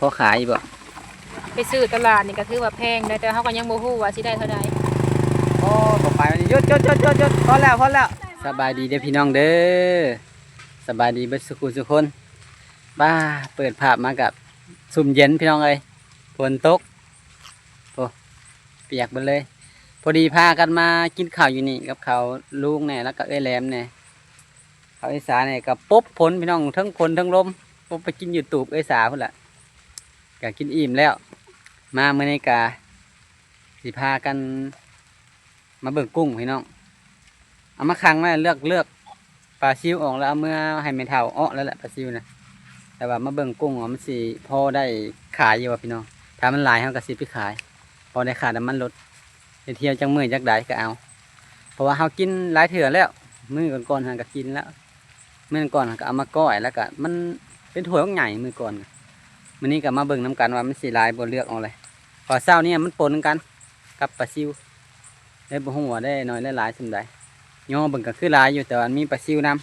ພໍຂາຍຢູ່ບໍ່? ໄປຊື້ຕະຫຼາດນີ້ກໍຖືວ່າແພງໄດ໋ ແຕ່ເຮົາກໍຍັງບໍ່ຮູ້ວ່າຊິໄດ້ເທົ່າໃດ. ໂອ້ ບໍ່ໄປວັນນີ້ ຢຸດໆໆໆ ພໍແລ້ວ ພໍແລ້ວ. ສະບາຍດີເດີພີ່ນ້ອງເດີ ສະບາຍດີເບິດສູ່ຄູ່ສູ່ຄົນ. ປ້າ ເປີດພາບມາກໍຊຸ່ມເຢັນພີ່ນ້ອງເອີຍ ຝົນຕົກ ໂອ້ ປຽກເບິດເລີຍ. ພໍດີພາກັນມາກິນເຂົ້າຢູ່ນີ້ກັບເຂົາ ລຸງແດ່ ແລ້ວກໍເອື້ອຍແຫຼມແດ່ ເຂົາອີສານນີ້ກໍປົບຝົນພີ່ນ້ອງ ເທິງຝົນເທິງລົມ ປົບໄປກິນຢູ່ຕູບເອື້ອຍສາພຸ້ນລະ ກໍກິນອີ່ມແລ້ວ. ມາມື້ນີ້ກະຊິພາກັນມາເບິ່ງກຸ້ງພີ່ນ້ອງ ເອົາມາຂັງໄວ້ ເລືອກ ເລືອກປາຊິວອອກແລ້ວ ເອົາເມືອໃຫ້ແມ່ເຖົ້າເອາະແລ້ວແຫຼະ ປາຊິວນະ. ແຕ່ວ່າມາເບິ່ງກຸ້ງວ່າມັນຊິພໍໄດ້ຂາຍຢູ່ບໍ່ພີ່ນ້ອງ ຖ້າມັນຫຼາຍເຮົາກໍຊິໄປຂາຍ ພໍໄດ້ຄ່ານ້ຳມັນລົດ ໄດ້ທ່ຽວຈັກມື້ຈັກໃດກໍເອົາ ເພາະວ່າເຮົາກິນຫຼາຍເທື່ອແລ້ວ ມື້ກ່ອນໆຫັ້ນກໍກິນແລ້ວ ມື້ກ່ອນຫັ້ນກໍເອົາມາກ້ອຍ ແລ້ວກໍມັນເປັນຖ້ວຍບັກໃຫຍ່ມື້ກ່ອນ. ມື້ນີ້ກໍມາເບິ່ງນຳກັນວ່າມັນຊິຫຼາຍບໍ່ ເລືອກເອົາເລີຍ ເພາະເຊົ້ານີ້ມັນປົນກັນກັບປາຊິວ ເລີຍບໍ່ຮູ້ວ່າໄດ້ໜ້ອຍໄດ້ຫຼາຍສ່ຳໃດ. ຍໍເບິ່ງກໍຄືຫຼາຍຢູ່ ແຕ່ວ່າມີປາຊິວນຳ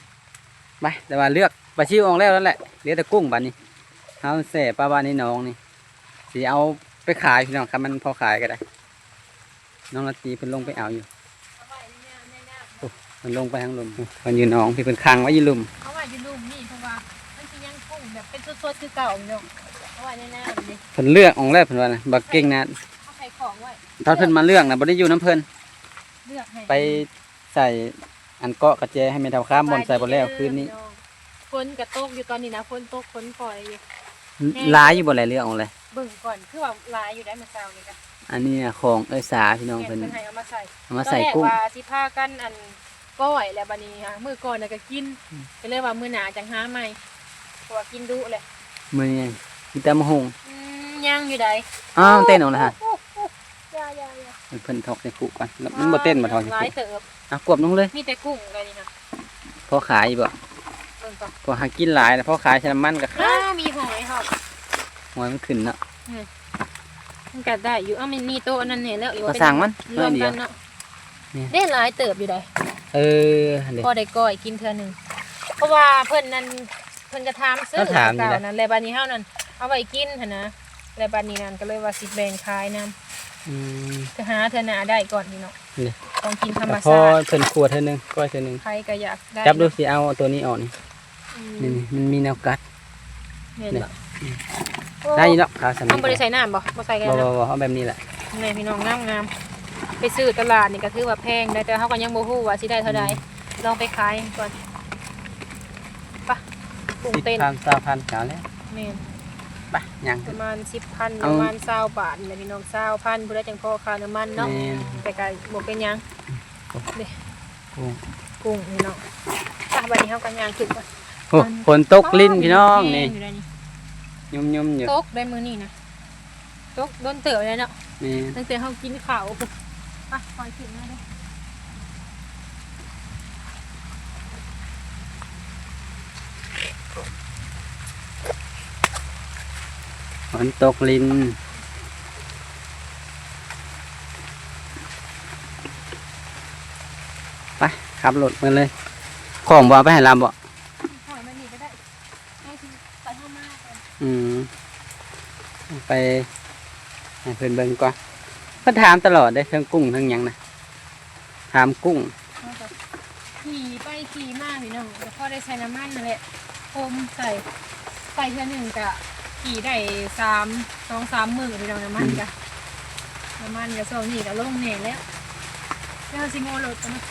ໄປ ແຕ່ວ່າເລືອກປາຊິວອອກແລ້ວນັ້ນແຫຼະ ເຫຼືອແຕ່ກຸ້ງບາດນີ້ ເຮົາແຊ່ປາວານໃນໜອງນີ້ ຊິເອົາໄປຂາຍພີ່ນ້ອງ ຄັນມັນພໍຂາຍກໍໄດ້. ນ້ອງລາຕີເພິ່ນລົງໄປເອົາຢູ່ ໂອ້ ເພິ່ນລົງໄປທາງລຸ່ມ ເພິ່ນຢູ່ໜອງ ທີ່ເພິ່ນຂັງໄວ້ຢູ່ລຸ່ມ ເອົາໄວ້ຢູ່ລຸ່ມນີ້ ເພາະວ່າມັນຊິຍັງກຸ້ງແບບເປັນສົດໆຄືເກົ່າພີ່ນ້ອງ ເອົາໄວ້ໃນນ້ຳນີ້. ເພິ່ນເລືອກອອກແລ້ວ ເພິ່ນວ່ານະ ບັກເກັ່ງນະ ເອົາໃສ່ຂອງໄວ້ ຕອນເພິ່ນມາເລືອກນະ ບໍ່ໄດ້ຢູ່ນຳເພິ່ນ ເລືອກໃຫ້ ໄປໃສ່ອັນເກາະກະແຈໃຫ້ແມ່ເຖົ້າຄາມ ບ່ອນໃສ່ບໍ່ແລ້ວຄືນນີ້. ຝົນກໍຕົກຢູ່ຕອນນີ້ນະ ຝົນຕົກຝົນປ່ອຍຢູ່ ຫຼາຍຢູ່ບໍ່ແຫຼະ ເລືອກອອກແລ້ວ ເບິ່ງກ່ອນ ຄືວ່າຫຼາຍຢູ່ໄດ໋ມື້ເຊົ້ານີ້ກະ. ອັນນີ້ນະຂອງເອື້ອຍສາພີ່ນ້ອງ ແມ່ນ ເພິ່ນໃຫ້ເອົາມາໃສ່ ເອົາມາໃສ່ກຸ້ງ ຕອນແລກວ່າຊິພາກັນອັນກ້ອຍ ແລ້ວບາດນີ້ມື້ກ່ອນນະກໍກິນ ອືມ ກໍເລີຍວ່າມື້ໜ້າຈັ່ງຫາໃໝ່ ເພາະວ່າກິນດຸແຫຼະ. ມື້ນີ້ກິນແຕ່ໝາກຫຸ່ງ ອືມ ຍັງຢູ່ໃດ໋ ອ້າວ ເຕັ້ນອອກແລ້ວຫະ ຢ່າໆໆ ເພິ່ນຖອກໃສ່ຄຸກ່ອນ ມັນບໍ່ເຕັ້ນບໍ່ຖອກໃສ່ຄຸ ຫຼາຍເຕີບ ອ່ະ ກວບລົງເລີຍ ມີແຕ່ກຸ້ງໄດ໋ນີ້ນະ ພໍຂາຍຢູ່ບໍ່? ເບິ່ງກ່ອນ ພໍຫາກິນຫຼາຍແລ້ວ ພໍຂາຍໃສ່ນ້ຳມັນກໍຂາຍ ອ້າວ ມີຫອຍພ້ອມ ຫອຍມັນຂຶ້ນເນາະ ອືມ ມັນກໍໄດ້ຢູ່ ເອົ້າ ມັນມີໂຕອັນນັ້ນແດ່ແລ້ວ ຫຼືວ່າ ກໍຊ່າງມັນ ລວມກັນເນາະ ນີ້ ເດ້ຫຼາຍເຕີບຢູ່ໃດ໋ ເອີ ຫັ້ນເດ້ ພໍໄດ້ກ້ອຍກິນເທື່ອໜຶ່ງ ເພາະວ່າເພິ່ນນັ້ນ ເພິ່ນກໍຖາມຊື້ ເຂົາຖາມຢູ່ ແລ້ວບາດນີ້ເຮົານັ້ນເອົາໄວ້ກິນຫັ້ນນະ ແລ້ວບາດນີ້ນັ້ນກໍເລີຍວ່າຊິແບ່ງຂາຍນຳ ອືມ ກໍຫາເທື່ອໜ້າໄດ້ກ່ອນນີ້ເນາະ ນີ້ ຂອງກິນທຳມະຊາດ ພໍເພິ່ນຂົ້ວເທື່ອໜຶ່ງ ກ້ອຍເທື່ອໜຶ່ງ ໃຜກໍຢາກໄດ້ ຈັບດູ ເນາະ ຊິເອົາໂຕນີ້ອອກນີ້ ອືມ ນີ້ ນີ້ ມັນມີແນວກັດ ແມ່ນບໍ່? ນີ້ ອືມ ໂອ້ ໄດ້ຢູ່ເນາະ ຂາວສຳນີ້ ເຮົາບໍ່ໄດ້ໃສ່ນ້ຳບໍ່? ບໍ່ໃສ່ກໍໄດ້ ບໍ່ ເນາະ ບໍ່ ບໍ່ ເອົາແບບນີ້ແຫຼະ ນີ້ພີ່ນ້ອງ ງາມໆ ໄປຊື້ຕະຫຼາດນີ້ກໍຖືວ່າແພງໄດ໋ ແຕ່ເຮົາກໍຍັງບໍ່ຮູ້ວ່າຊິໄດ້ເທົ່າໃດ ອືມ ລອງໄປຂາຍກ່ອນ. ປະ ກຸ້ງເຕັ້ນ ສິບພັນ ຊາວພັນ ເອົາແລ້ວ ແມ່ນ ປະ ຍ່າງ ປະມານສິບພັນ ເອົາ ປະມານຊາວບາດນີ້ແຫຼະພີ່ນ້ອງ ຊາວພັນ ຜູ້ໃດຈັ່ງພໍຄ່ານ້ຳມັນເນາະ ແມ່ນ ແຕ່ກໍບໍ່ເປັນຫຍັງ ໂອ້ ເດ້ ກຸ້ງ ກຸ້ງພີ່ນ້ອງ ປະ ບາດນີ້ເຮົາກໍຍ່າງຂຶ້ນກ່ອນ ໂອ້ ຝົນຕົກລິນພີ່ນ້ອງ ນີ້ ແຮງຢູ່ໃດ໋ນີ້ ຍຸ່ມໆຢູ່ ຕົກໄດ໋ມື້ນີ້ນະ. ຕົກດົນເຕີບແລ້ວເນາະ ແມ່ນ ຕັ້ງແຕ່ເຮົາກິນເຂົ້າ ໄປ ຄອຍຂຶ້ນມາເດີ້ ຝົນຕົກລິນ ໄປ ຂັບລົດເມືອເລີຍ ຂອງບໍ່ເອົາໄປໃຫ້ລາວບໍ່? ຂອງໄວ້ນີ້ກໍໄດ້ ໃຫ້ທີ່ໄປເຮົາມາກ່ອນ ອືມ ໄປໃຫ້ເພິ່ນເບິ່ງກ່ອນ ເພິ່ນຖາມຕະຫຼອດເດ້ ເຖິງກຸ້ງເຖິງຫຍັງນະ ຖາມກຸ້ງ ເຮົາກໍຂີ່ໄປຂີ່ມາພີ່ນ້ອງ ກໍພໍໄດ້ໃສ່ນ້ຳມັນຫັ້ນແຫຼະ ໂຄມໃສ່ ໃສ່ເທື່ອໜຶ່ງກໍຂີ່ໄດ້ສາມ ສອງສາມມື້ພີ່ນ້ອງ ນ້ຳມັນ ອືມ ກໍ ນ້ຳມັນກໍຊ່ວງນີ້ກໍລົງແດ່ແລ້ວ ແລ້ວຊິໂມລົດກັນເນາະ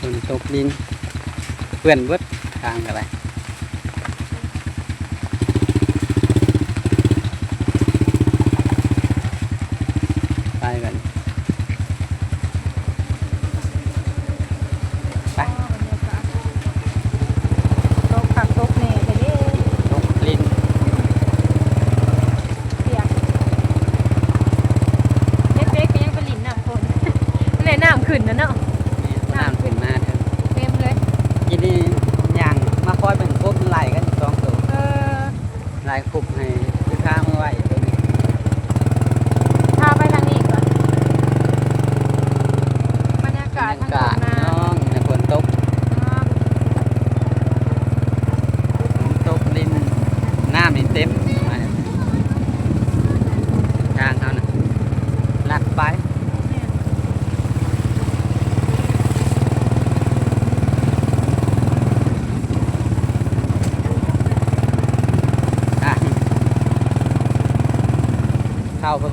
ຝົນຕົກລິນ ເປື້ອນເບິດທາງກໍໄດ້ ໄປກັນ ໄປ ອໍ ບັນຍາກາດ ຕົກຄັກຕົກແນ່ແທ້ເດ້ ຕົກລິນ ປຽກ ເດັກໆກໍຍັງໄປຫຼິ້ນນ້ຳຝົນ ແລະນ້ຳຂຶ້ນນະເນາະ ແມ່ນ ນ້ຳຂຶ້ນ ນ້ຳຂຶ້ນມາເທີ ເຕັມເລີຍ ກິນນີ້ຍ່າງມາຄອຍເບິ່ງກົບໄລ່ກັນສອງໂຕ ເອີ ໄລ່ກົບໃຫ້ຄືພາເມືອໄວ້ໂຕນີ້ ພາໄປທາງນີ້ກ່ອນ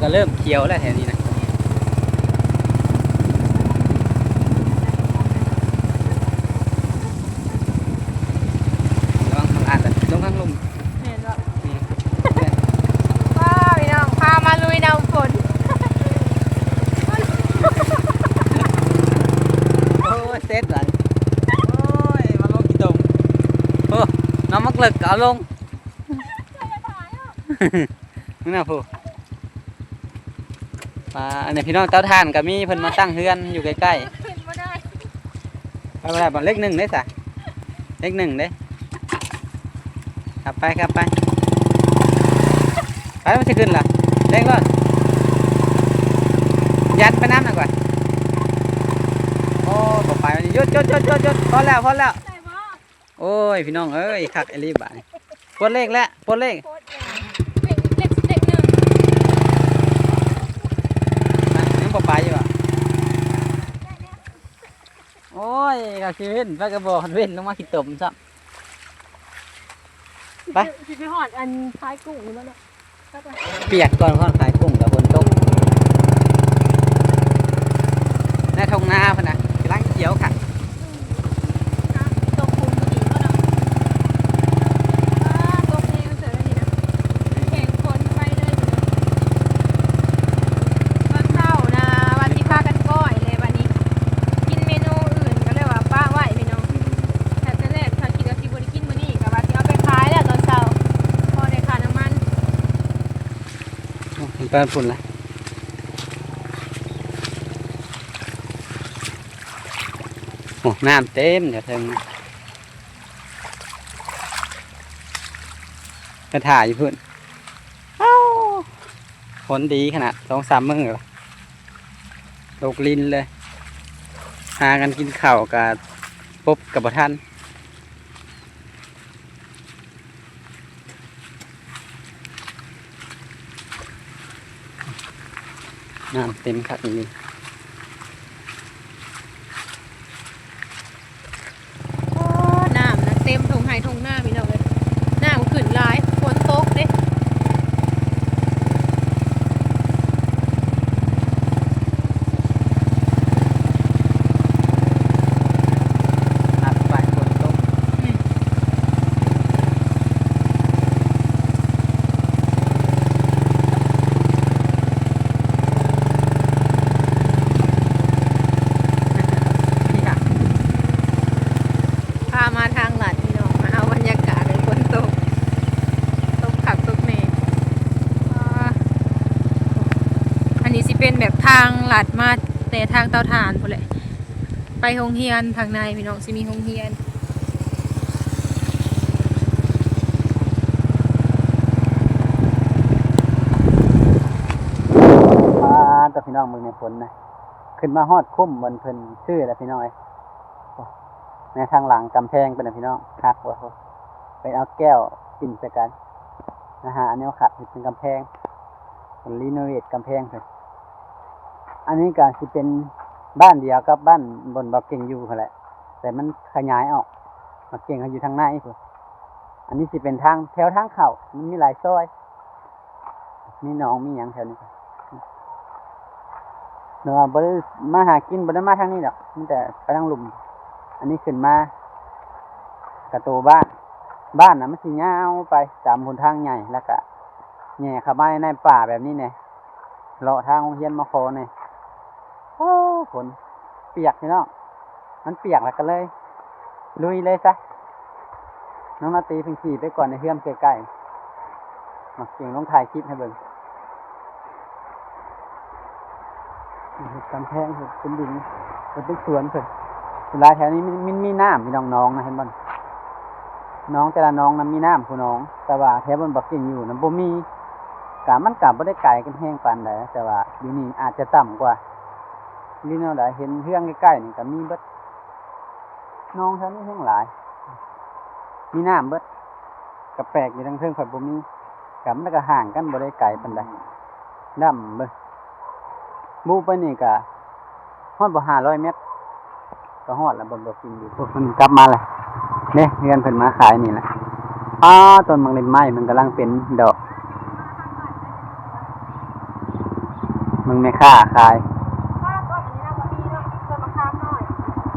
ກໍເລີ່ມຂຽວແລ້ວແຖວນີ້ນະ. ລະວັງມັນອາດຈະລົງທາງລຸ່ມ. ແມ່ນບໍ່? ອືມ ວ້າວ ພີ່ນ້ອງ ພາມາລຸຍນຳຝົນ. ໂອ້ຍ ເຊັດຫຼາຍ. ໂອ້ຍ ມາລົງຂີ້ຕົມ. ໂອ້ ນ້ຳໝາກເລິກກໍເອົາລົງ. ມຶງນະຜູ້ ປາ ອັນນີ້ພີ່ນ້ອງ ເຕົາຖ່ານກໍມີ ເພິ່ນມາຕັ້ງເຮືອນຢູ່ໃກ້ໆ. ຂຶ້ນບໍ່ໄດ້ ໄປບໍ່ໄດ້ບໍ່? ເລກໜຶ່ງເດ້ຊະ ເລກໜຶ່ງເດ້. ຂັບໄປ ຂັບໄປ ໄປ ມັນຊິຂຶ້ນລະ ເລັ່ງໂລດ ຢັນໄປນຳນະກ່ອນ. ໂອ້ ບໍ່ໄປ ຢຸດ ຢຸດ ຢຸດ ຢຸດ ພໍແລ້ວ ພໍແລ້ວ. ໂອ້ຍ ພີ່ນ້ອງເອີຍ ຄັກອີ່ຫຼີບາດນີ້. ປົດເລກແລ້ວ ປົດເລກ ໂຄດແອງ ເລກ ເລກ ເລກໜຶ່ງ ຍັງບໍ່ໄປຢູ່ບໍ? ໂອ້ຍ ກະຊິເວັນໄປກະບໍ່ເວັນ ລົງມາຂີ້ຕົມຊ້ຳ. ໄປ ຊິໄປຮອດອັນຂາຍກຸ້ງຢູ່ບໍ່ເນາະ? ປຽກກ່ອນ ເພາະຂາຍກຸ້ງກັບຝົນຕົກ. ໃນທົ່ງນາພຸ້ນນະ ກຳລັງຂຽວຄັກ. ຕົກກຸ້ງພໍດີເນາະ. ຕກແຮງເສີຍນີ້ນະ ແຂງຄົນໄປເລີຍ. ຕອນເຊົ້ານະວ່າຊິພາກັນກ້ອຍເລີຍ ບາດນີ້ກິນເມນູອື່ນ ກໍເລີຍວ່າປະໄວ້ພີ່ນ້ອງ. ຖ້າແຕ່ແລກ ຖ້າຄິດວ່າຊິບໍ່ໄດ້ກິນມື້ນີ້ ກໍວ່າຊິເອົາໄປຂາຍແລ້ວຕອນເຊົ້າ ພໍໄດ້ຄ່ານ້ຳມັນ. ໂອ້ ເພິ່ນໄປພຸ້ນລະ. ໂອ້ ນ້ຳເຕັມຢູ່ເທິງ ໄປຖ້າຢູ່ພຸ້ນ. ເອົ້າ ຝົນດີຂະໜາດ ສອງສາມມື້ລະ ຕົກລິນເລີຍ. ຫາກັນກິນເຂົ້າກະປົບກະບໍ່ທັນ. ນ້ຳເຕັມຄັກອີ່ຫຼີ. ໂອ້ ນ້ຳນະເຕັມທົ່ງໄຮ່ທົ່ງນາພີ່ນ້ອງເອີຍ. ນ້ຳຂຶ້ນຫຼາຍ ຝົນຕົກເດ້. ນັບໄປຝົນຕົກ. ອືມ ພາມາທາງລັດພີ່ນ້ອງ ມາເອົາບັນຍາກາດໃນຝົນຕົກ ຕົກຄັກຕົກແນ່. ອ່າ ອັນນີ້ຊິເປັນແບບທາງລັດມາແຕ່ທາງເຕົາຖ່ານພຸ້ນແຫຼະ ໄປໂຮງຮຽນທາງໃນພີ່ນ້ອງ ຊິມີໂຮງຮຽນ. ປາດ ພີ່ນ້ອງເບິ່ງແນ່ ຝົນນະ ຂຶ້ນມາຮອດຄຸ້ມບ່ອນເພິ່ນຊື້ແລ້ວພີ່ນ້ອງເອີຍ. ໃນທາງຫຼັງກຳແພງເພິ່ນນະພີ່ນ້ອງ ຄັກບໍ່? ເພິ່ນເອົາແກ້ວປິ່ນໃສ່ກັນ ມາຫາແນວຂັດເຮັດເປັນກຳແພງ ເພິ່ນຣີໂນເວດກຳແພງເພິ່ນ. ອັນນີ້ກະຊິເປັນບ້ານດຽວກັບບ້ານບ່ອນບ່າວເກັ່ງຢູ່ຫັ້ນແຫຼະ ແຕ່ມັນຂະຫຍາຍອອກ ບ່າວເກັ່ງເຂົາຢູ່ທາງໃນພຸ້ນ. ອັນນີ້ຊິເປັນທາງ ແຖວທາງເຂົ້າ ມັນມີຫຼາຍຊອຍ ມີໜອງມີຫຍັງແຖວນີ້ ແຕ່ວ່າບໍ່ໄດ້ມາຫາກິນ ບໍ່ໄດ້ມາທາງນີ້ດອກ ມີແຕ່ໄປທາງລຸ່ມ. ອັນນີ້ຂຶ້ນມາກະໂຕບ້ານ ບ້ານນະມັນຊິຍາວໄປຕາມຫົນທາງໃຫຍ່ ແລ້ວກະແຫຍ່ເຂົ້າມາໃນປ່າແບບນີ້ແນ່. ເລາະທາງໂຮງຮຽນມະຄໍນີ້ ໂອ້ ຝົນປຽກພີ່ນ້ອງ ມັນປຽກແລ້ວກໍເລີຍລຸຍເລີຍຊະ. ນ້ອງນາຕີເພິ່ນຂີ່ໄປກ່ອນໃນເຮືອນໃກ້ໆ ມາເກັ່ງລົງຖ່າຍຄລິບໃຫ້ເບິ່ງ. ເຮັດກຳແພງ ເຮັດເປັນດິນ ເຮັດເປັນສວນເພິ່ນ. ສ່ວນຫຼາຍແຖວນີ້ມັນ ມັນມີນ້ຳພີ່ນ້ອງ ໜອງນະ ເຫັນບໍ່ ໜອງແຕ່ລະໜອງນະມີນ້ຳຄູ່ໜອງ ແຕ່ວ່າແຖວບ່ອນບັກເກັ່ງຢູ່ນະບໍ່ມີ. ກະມັນກະບໍ່ໄດ້ໄກກັນແຮງປານໃດ ແຕ່ວ່າຢູ່ນີ້ອາດຈະຕ່ຳກວ່າ ຫຼືແນວໃດ. ເຫັນເຮືອນໃກ້ໆນີ້ກະມີເບິດ ໜອງແຖວນີ້ແຮງຫຼາຍ ມີນ້ຳເບິດ. ກະແປກຢູ່ທາງເທິງຂ້ອຍບໍ່ມີ ກະມັນກະຫ່າງກັນບໍ່ໄດ້ໄກປານໃດ. ດຳເບິ່ງ ບຸໄປນີ້ກະຮອດບໍ່ຫ້າຮ້ອຍແມັດ ກະຮອດລະ ບໍ່ ບໍ່ກິນຢູ່. ໂອ້ ເພິ່ນກັບມາລະເດ້ ເຮືອນເພິ່ນມາຂາຍນີ້ລະ. ອ້າ ຕົ້ນໝາກເລັບໄມ້ມັນກຳລັງເປັນດອກ. ເບິ່ງແມ່ຄ້າຂາຍ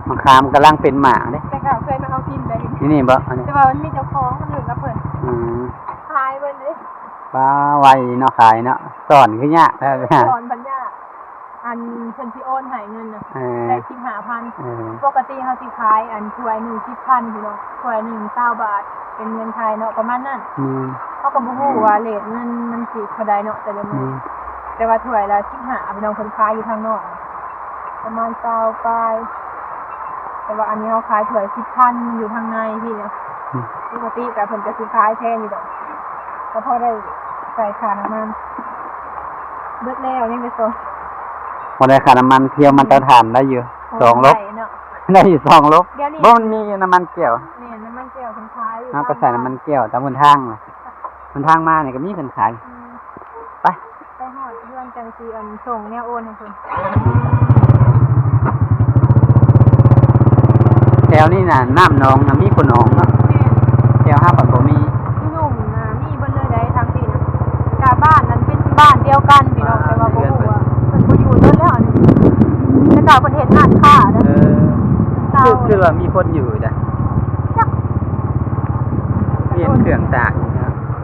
ມະຂາມກຳລັງເປັນໝາກເດ້. ແຕ່ກໍເຄີຍມາເອົາກິນໄດ້ ຢູ່ນີ້ບໍ່? ອັນນີ້ ແຕ່ວ່າມັນມີເຈົ້າຂອງ ຄົນອື່ນກັບເພິ່ນ ອືມ ຂາຍເບິດເດ້. ປ້າ ໄວເນາະ ຂາຍເນາະ ສອນຄືຍາກແທ້ ສອນບັນຍາ ອັນເພິ່ນຊິໂອນໃຫ້ເງິນນະ ເອີ ໄດ້ສິບຫ້າພັນ ເອີ ປົກກະຕິເຮົາຊິຂາຍອັນຖ້ວຍໜຶ່ງສິບພັນ ພີ່ນ້ອງ ຖ້ວຍໜຶ່ງຊາວບາດ ເປັນເງິນໄທເນາະ ປະມານນັ້ນ. ອືມ ເຮົາກໍບໍ່ຮູ້ວ່າເຣດເງິນມັນຊິເທົ່າໃດເນາະ ແຕ່ລະມື້ ອືມ ແຕ່ວ່າຖ້ວຍລະສິບຫ້າ ພີ່ນ້ອງ ເພິ່ນຂາຍຢູ່ທາງນອກ ປະມານຊາວປາຍ ແຕ່ວ່າອັນນີ້ເຮົາຂາຍຖ້ວຍສິບພັນ ຢູ່ທາງໃນພີ້ນະ. ອືມ ປົກກະຕິກະເພິ່ນກະຊິຂາຍແພງຢູ່ດອກ ກໍພໍໄດ້ໃຊ້ຄ່ານ້ຳມັນ. ເບິດແລ້ວຍັງໄປສົ່ງ ບໍ່ໄດ້ຄ່ານ້ຳມັນ ທ່ຽວມາເຕົາຖ່ານໄດ້ຢູ່ ອືມ ສອງລົບ ໄດ້ເນາະ ໄດ້ຢູ່ສອງລົບ. ດຽວນີ້ ບໍ່ ມັນມີຢູ່ນ້ຳມັນແກ້ວ ແມ່ນ ນ້ຳມັນແກ້ວເພິ່ນຂາຍຢູ່ ເຮົາກໍໃສ່ນ້ຳມັນແກ້ວຕາມຫົນທາງ ຫົນທາງມານີ້ກໍມີເພິ່ນຂາຍ. ອືມ ໄປ ໄປຮອດເຮືອນຈັ່ງຊິອັນສົ່ງແນວໂອນໃຫ້ເພິ່ນ. ແຖວນີ້ນະ ນ້ຳໜອງນະມີຜູ້ໜອງເນາະ ແມ່ນ ແຖວເຮົາກໍບໍ່ມີ. ຢູ່ລຸ່ມນະມີເບິດເລີຍໃດ໋ ທາງພີ້ນະ ກະບ້ານນັ້ນເປັນບ້ານດຽວກັນພີ່ນ້ອງ ແຕ່ວ່າບໍ່ຮູ້ວ່າເພິ່ນບໍ່ຢູ່ເບິດແລ້ວອັນນີ້ ແຕ່ເກົ່າເພິ່ນເຮັດຮ້ານຄ້ານະ. ເອີ ຄື ຄືວ່າມີຄົນຢູ່ໃດ໋ ຈັກ ວຽນເຄື່ອງຕາກ.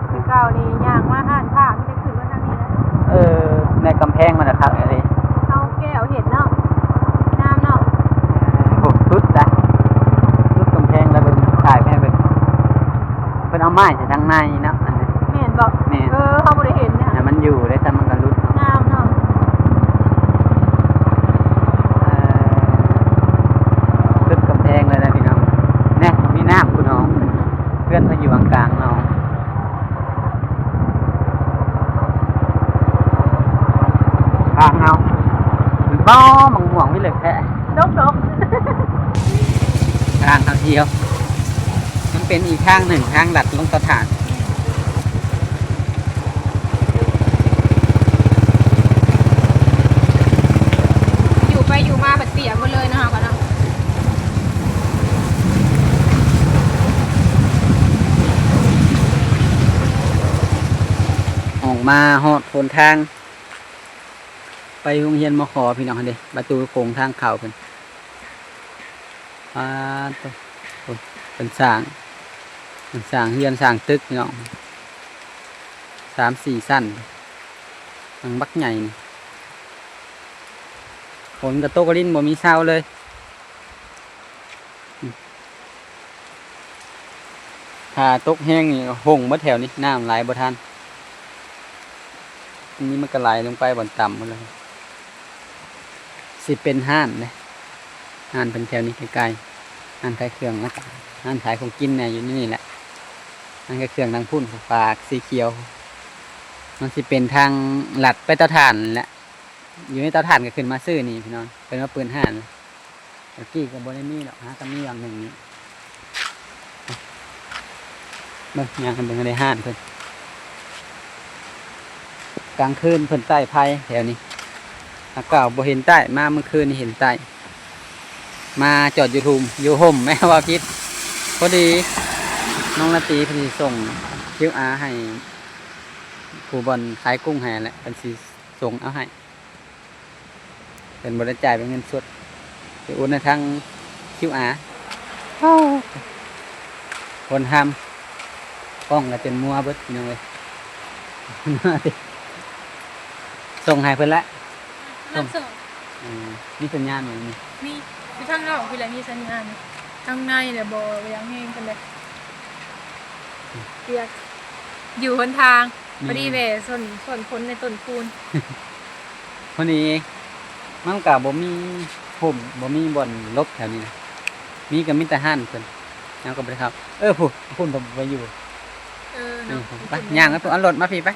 ແຕ່ເກົ່ານີ້ຍ່າງມາຮ້ານຄ້າມີແຕ່ຂຶ້ນມາທາງນີ້ແຫຼະ. ເອີ ໃນກຳແພງມັນນະຄັກອີ່ຫຼີ ເອົາແກ້ວເຮັດເນາະ ງາມເນາະ. ໂອ້ ສຸດນະ ສຸດກຳແພງແລ້ວ ເພິ່ນຂາຍແພງ ເພິ່ນ ເພິ່ນເອົາໄມ້ໃສ່ທາງໃນເນາະ ອັນນີ້ ແມ່ນບໍ່? ແມ່ນ ເອີ ເຮົາບໍ່ໄດ້ເຫັນນະ ແຕ່ມັນຢູ່ໄດ້ ແຕ່ມັນກໍຫຼຸດເນາະ ງາມເນາະ. ເອີ ສຸດກຳແພງເລີຍນະພີ່ນ້ອງ ແນ່ ມີນ້ຳ ຜູ້ນ້ອງ ເພື່ອນເພິ່ນຢູ່ກາງໆເນາະ. ທາງເຮົາ ບໍ່ ມັນມ່ວງວິເລັກແທ້ ດົກໆ ທາງເຮົາທ່ຽວ ມັນເປັນອີກທາງໜຶ່ງ ທາງລັດລົງເຕົາຖ່ານ. ຢູ່ໄປຢູ່ມາບັດເຕັ້ຍໝົດເລີຍເນາະ ເຮົາກໍເນາະ. ອອກມາຮອດຫົນທາງ ໄປໂຮງຮຽນ ມຂ ພີ່ນ້ອງ ຫັ້ນເດ້ ປະຕູໂຂງທາງເຂົ້າເພິ່ນ. ປາດໂທ້ ໂອ້ ເພິ່ນສ້າງ ເພິ່ນສ້າງເຮືອນສ້າງຕຶກພີ່ນ້ອງ ສາມສີ່ຊັ້ນ ຫຼັງບັກໃຫຍ່ນີ້. ຝົນກໍຕົກລິນບໍ່ມີເຊົາເລີຍ. ຖ້າຕົກແຮງນີ້ຫົ່ງເບິດແຖວນີ້ ນ້ຳໄຫຼບໍ່ທັນ. ອັນນີ້ມັນກໍໄຫຼລົງໄປບ່ອນຕ່ຳໝົດເລີຍ. ຊິເປັນຮ້ານເດ້ ຮ້ານເພິ່ນແຖວນີ້ໃກ້ໆ ຮ້ານຂາຍເຄື່ອງ ແລ້ວກໍຮ້ານຂາຍຂອງກິນແດ່ຢູ່ໃນນີ້ແຫຼະ. ຮ້ານຂາຍເຄື່ອງທາງພຸ້ນ ຟາກສີຂຽວ ມັນຊິເປັນທາງລັດໄປເຕົາຖ່ານແຫຼະ. ຢູ່ໃນເຕົາຖ່ານກໍຂຶ້ນມາຊື້ນີ້ພີ່ນ້ອງ ເພິ່ນວ່າເປີດຮ້ານ. ຕະກີ້ກໍບໍ່ໄດ້ມີດອກ ຫາກໍມີຫວ່າງໜຶ່ງນີ້. ເບິ່ງ ຍ່າງໃຫ້ເບິ່ງໃນຮ້ານເພິ່ນ ກາງຄືນເພິ່ນໄຕ້ໄຟແຖວນີ້ ຫາກເກົ່າບໍ່ເຫັນໄຕ້ ມາມື້ຄືນນີ້ເຫັນໄຕ້ ມາຈອດຢູ່ລຸ່ມ ຢູ່ຮົ່ມ ແມ່ນວ່າຜິດ. ພໍດີນ້ອງລາຕີເພິ່ນຊິສົ່ງຄິວອາໃຫ້ ຜູ້ບ່ອນຂາຍກຸ້ງໃຫ້ແຫຼະ ເພິ່ນຊິສົ່ງເອົາໃຫ້. ເພິ່ນບໍ່ໄດ້ຈ່າຍເປັນເງິນສົດ ໄປໂອນໃນທາງຄິວອາ. ໂອ້ ຄົນຫ້າມກ້ອງກໍຈົນມົວເບິດພີ່ນ້ອງເອີຍ. ສົ່ງໃຫ້ເພິ່ນລະ ຮັບສົ່ງ. ອືມ ມີສັນຍານບໍ່ນີ້? ມີ ຢູ່ທາງນອກພີ້ແຫຼະມີສັນຍານ ທາງໃນແຫຼະບໍ່ຢາກແຮງປານໃດ. ປຽກ ຢູ່ຫົນທາງ ແມ່ນ ພໍດີແວ່ຊົນ ຊົນຄົນໃນຕົ້ນຄູນ. ພໍດີ ມັນກະບໍ່ມີຮົ່ມ ບໍ່ມີບ່ອນຫຼົບແຖວນີ້ນະ ມີກໍມີແຕ່ຮ້ານເພິ່ນ ເຮົາກໍບໍ່ໄດ້ເຂົ້າ. ເອີ ພຸ້ນ ພຸ້ນເພິ່ນໄປຢູ່. ເອີ ເນາະ ໄປ ຍ່າງໄປພຸ້ນ ເອົາລົດມາພີ້ໄປ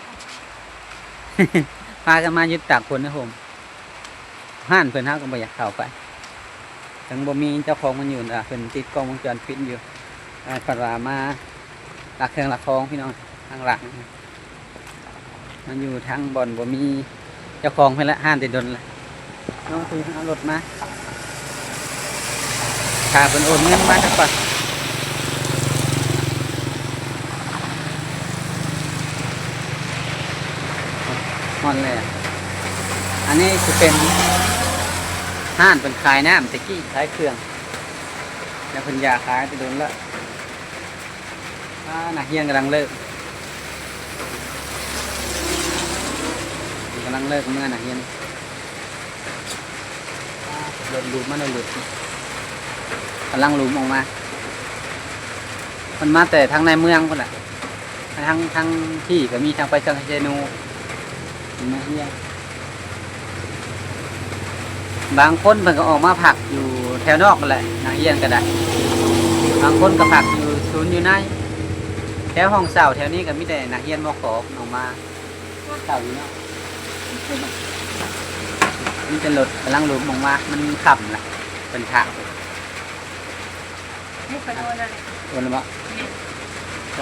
ພາກັນມາຢຸດຕາກຝົນໃນຮົ່ມ. ຮ້ານເພິ່ນເຮົາກໍບໍ່ຢາກເຂົ້າໄປ ເຖິງບໍ່ມີເຈົ້າຂອງມັນຢູ່ ເພິ່ນຕິດກ້ອງວົງຈອນປິດຢູ່. ເພິ່ນວ່າມາລັກເຄື່ອງລັກຂອງພີ່ນ້ອງ ທາງຫຼັງ ມັນຢູ່ທາງບ່ອນບໍ່ມີເຈົ້າຂອງເພິ່ນລະ ຮ້ານແຕ່ດົນລະ. ນ້ອງຕີເອົາລົດມາ ຖ້າເພິ່ນໂອນເງິນມາຊະກ່ອນ. ຮອດແລ້ວ ອາ ນີ້ຊິເປັນຮ້ານເພິ່ນຂາຍນ້ຳແຕ່ກີ້ ຂາຍເຄື່ອງ ແລ້ວເພິ່ນຢາກຂາຍແຕ່ດົນລະ. ອ່າ ນັກຮຽນກຳລັງເລີກ ກຳລັງເລີກເມືອນັກຮຽນ. ອ່າ ລົດຫຼູມມາ ລົດຫຼູມ ກຳລັງຫຼູມອອກມາ. ມັນມາແຕ່ທາງໃນເມືອງພຸ້ນແຫຼະ ທາງ ທາງພີ້ກໍມີ ທາງໄປຊາງເຊໂນ ມາຮຽນ. ບາງຄົນເພິ່ນກໍອອກມາພັກຢູ່ແຖວນອກນັ້ນແຫຼະ ນັກຮຽນກໍໄດ້. ບາງຄົນກໍພັກຢູ່ສູນຢູ່ໃນ ແຖວຫ້ອງເຊົ່າແຖວນີ້ກໍມີແຕ່ນັກຮຽນ ມຂ ເພິ່ນອອກມາເຊົ່າຢູ່ເນາະ. ນີ້ເປັນລົດກຳລັງຫຼູມອອກມາ ມັນຄ່ຳລະ ເພິ່ນຖ້າ. ນີ້ເພິ່ນໂອນແລ້ວນີ້ ໂອນແລ້ວບໍ່? ນີ້ ໄປ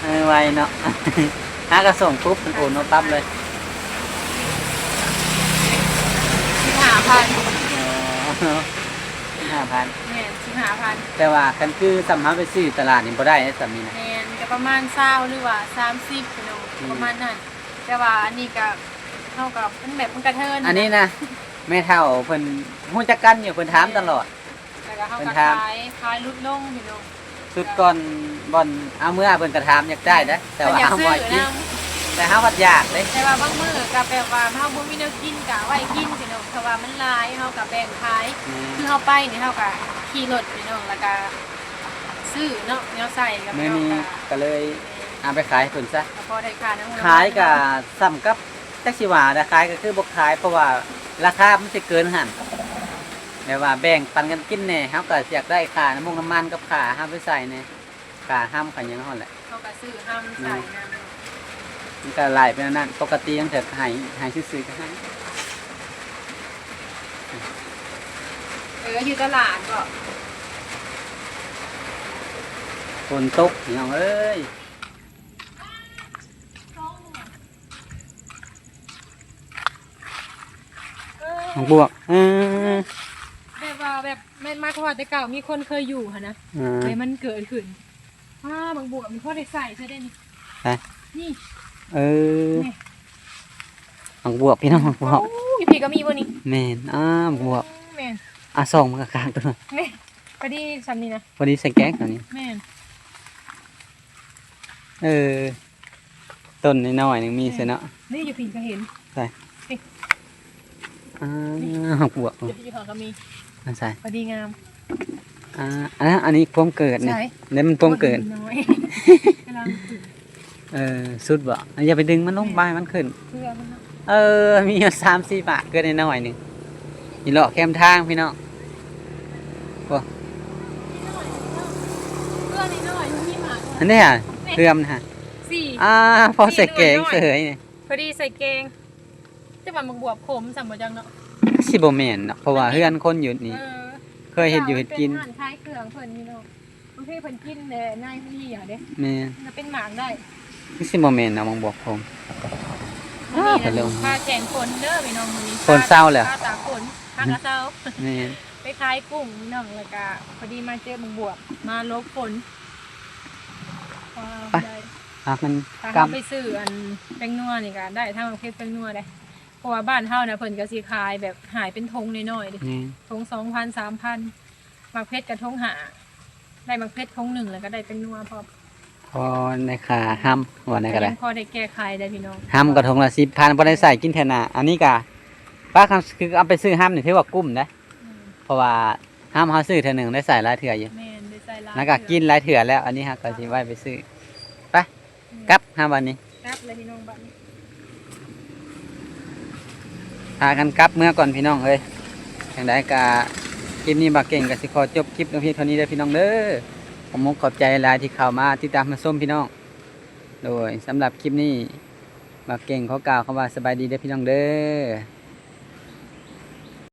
ເອີ ໄວເນາະ ຫາກະສົ່ງປຸບ ເພິ່ນໂອນມາປັບເລີຍ. ສິບຫ້າພັນ ອໍ ສິບຫ້າພັນ ແມ່ນ ສິບຫ້າພັນ. ແຕ່ວ່າຄັນຄືສ່ຳເຮົາໄປຊື້ຕະຫຼາດນີ້ບໍ່ໄດ້ເດ້ ສ່ຳນີ້ນະ. ແມ່ນ ກະປະມານຊາວ ຫຼືວ່າສາມສິບພີ່ນ້ອງ ອືມ ປະມານນັ້ນ. ແຕ່ວ່າອັນນີ້ກະ ເຮົາກະ ມັນແບບ ມັນກະເທີນ ອັນນີ້ນະ ແມ່ເຖົ້າເພິ່ນຮູ້ຈັກກັນຢູ່ ເພິ່ນຖາມຕະຫຼອດ. ແມ່ນ ແລ້ວກະເຮົາກະຂາຍ ຂາຍຫຼຸດລົງພີ່ນ້ອງ. ຊຸດກ່ອນບ່ອນເອົາເມືອເພິ່ນກະຖາມຢາກໄດ້ເດ້ ແຕ່ວ່າເຮົາບໍ່ໃຫ້ກິນ ແຕ່ເຮົາພັດຢາກເດ້. ແຕ່ວ່າບາງມື້ກະແບບວ່າເຮົາບໍ່ມີແນວກິນກະເອົາໄວ້ກິນພີ່ນ້ອງ ເພາະວ່າມັນຫຼາຍ ເຮົາກະແບ່ງຂາຍ. ແມ່ນ ຄືເຮົາໄປນີ້ເຮົາກະຂີ່ລົດພີ່ນ້ອງ ແລ້ວກະຊື້ເນາະ ແນວໃສ່ກັບ ມື້ນີ້ກະເລີຍເອົາໄປຂາຍໃຫ້ເພິ່ນຊະ ກະພໍໄດ້ຄ່ານ້ຳ ຂາຍກະສ່ຳກັບ ຈັກຊິວ່າແນວໃດ ຂາຍກໍຄືບໍ່ຂາຍ ເພາະວ່າລາຄາມັນຊິເກີນຫັ້ນ ແບບວ່າແບ່ງປັນກັນກິນແດ່. ເຮົາກໍຢາກໄດ້ຄ່ານ້ຳມັນ ນ້ຳມັນກັບຄ່າເຮົາໄປໃສ່ແດ່ ຄ່າຮຳຄ່າຫຍັງເຮົາແຫຼະ ເຮົາກໍຊື້ຮຳໃສ່ນຳ. ມັນກໍຫຼາຍເປັນອັນນັ້ນ ປົກກະຕິບາງເທື່ອກໍໃຫ້ ໃຫ້ຊື່ໆກໍໃຫ້. ເອີ ຢູ່ຕະຫຼາດບໍ? ຝົນຕົກພີ່ນ້ອງເອີຍ. ເອີ ໝາກບວບ ເອີ ແບບວ່າແບບ ແມ່ນໝາຍຄວາມວ່າແຕ່ເກົ່າມີຄົນເຄີຍຢູ່ຫັ້ນນະ ເອີ ແຕ່ມັນເກີດຂຶ້ນ. ອ້າ ໝາກບວບນີ້ພໍໄດ້ໃຊ້ຊະເດ້ນີ້ ໄປ ນີ້ ເອີ ນີ້ ໝາກບວບພີ່ນ້ອງ ໝາກບວບ. ໂອ້ ຢູ່ພີ້ກໍມີບໍ່ນີ້? ແມ່ນ ອ້າ ໝາກບວບ ແມ່ນ ອ່າ ສອງມັນກະກາງຕົວ ນີ້ ພໍດີສ່ຳນີ້ນະ ພໍດີໃສ່ແກງຕົວນີ້ ແມ່ນ. ເອີ ຕົ້ນນ້ອຍໆໜຶ່ງມີ ແມ່ນ ໃສ່ເນາະ ນີ້ຢູ່ພີ້ກໍເຫັນ ໃສ່ ນີ້ ອ່າ ໝາກບວບ ຢູ່ພີ້ກໍມີ ອັນໃສ່ ພໍດີງາມ. ອ່າ ອັນນັ້ນ ອັນນີ້ພວມເກີດນີ້ ໃສ່ ແລ້ວມັນພວມເກີດ ພວມນ້ອຍ ກຳລັງຂຶ້ນ. ເອີ ສຸດບໍ່? ຢ່າໄປດຶງມັນລົງ ແມ່ນ ບາຍມັນຂຶ້ນ ເພື່ອມັນເນາະ. ເອີ ມີຢູ່ສາມສີ່ໝາກ ເກີດນ້ອຍໆໜຶ່ງ ນີ້ເລາະແຄມທາງພີ່ນ້ອງ. ໂອ້ ເພື່ອນ້ອຍໆ ມັນມີໝາກ ອັນນີ້ຫະ ເພື່ອມັນຫະ ສີ່ ອ່າ ພໍໃສ່ແກງເສີຍນີ້ ພໍດີໃສ່ແກງ. ແຕ່ວ່າໝາກບວບຂົມຊ້ຳບໍ່ຈັກເນາະ ຊິບໍ່ແມ່ນເນາະ ເພາະວ່າເຮືອນຄົນຢູ່ນີ້ ເອີ ເຄີຍເຮັດຢູ່ເຮັດກິນ ເປັນຮ້ານຂາຍເຄື່ອງເພິ່ນຢູ່ເນາະ. ບາງທີເພິ່ນກິນແດ່ໃນມັນເຫ່ຍເດ້ ແມ່ນ ມັນກໍເປັນໝາກໄດ້. ຄືຊິບໍ່ແມ່ນເນາະ ໝາກບວກຂົມ. ມື້ນີ້ ອ່າ ເພິ່ນລົງ ພາແກງຝົນເດີພີ່ນ້ອງ ມື້ນີ້ ຝົນເຊົາແລ້ວ ພາຕາກຝົນ ພາກະເຊົາ ແມ່ນ ໄປຂາຍກຸ້ງພີ່ນ້ອງ ແລ້ວກະພໍດີມາເຈີໝາກບວບ ມາຫຼົບຝົນ. ໄປ ຫາກມັນ ຖ້າເຮົາໄປຊື້ອັນແປ້ງນົວນີ້ກະໄດ້ທັງໝາກເຜັດແປ້ງນົວເດ້ ເພາະວ່າບ້ານເຮົານະ ເພິ່ນກະຊິຂາຍແບບຫາຍເປັນຖົງນ້ອຍໆເດ້ ແມ່ນ ຖົງສອງພັນ ສາມພັນ. ໝາກເຜັດກະຖົງຫ້າ ໄດ້ໝາກເຜັດຖົງໜຶ່ງ ແລ້ວກະໄດ້ແປ້ງນົວພ້ອມ ພໍໄດ້ຄ່າຮຳ ວ່າແນວໃດກໍໄດ້ ຍັງພໍໄດ້ແກ້ໄຂໄດ້ພີ່ນ້ອງ ຮຳກໍຖົງລະສິບພັນ ພໍໄດ້ໃຊ້ກິນເທື່ອໜ້າ. ອັນນີ້ກະ ປາກ ຄືເອົາໄປຊື້ຮຳນີ້ຖືວ່າກຸ້ມເດ້ ອືມ ເພາະວ່າຮຳເຮົາຊື້ເທື່ອໜຶ່ງໄດ້ໃຊ້ຫຼາຍເທື່ອຢູ່ ແມ່ນ ໄດ້ໃຊ້ຫຼາຍ ແລ້ວກະກິນຫຼາຍເທື່ອແລ້ວ. ອັນນີ້ເຮົາກໍຊິໄວ້ໄປຊື້ ໄປ ກັບເຮົາບັດນີ້ ກັບແລ້ວພີ່ນ້ອງບັດນີ້ ພາກັນກັບເມືອກ່ອນພີ່ນ້ອງເອີຍ. ຈັ່ງໃດກະຄລິບນີ້ບ່າວເກັ່ງກະຊິຂໍຈົບຄລິບລົງພຽງເທົ່ານີ້ເດີພີ່ນ້ອງເດີ. ຂອບມຸກຂອບໃຈຫຼາຍທີ່ເຂົ້າມາຕິດຕາມຮັບຊົມພີ່ນ້ອງ. ໂດຍ ສຳລັບຄລິບນີ້ບ່າວເກັ່ງຂໍກ່າວຄຳວ່າສະບາຍດີເດີພີ່ນ້ອງເດີ.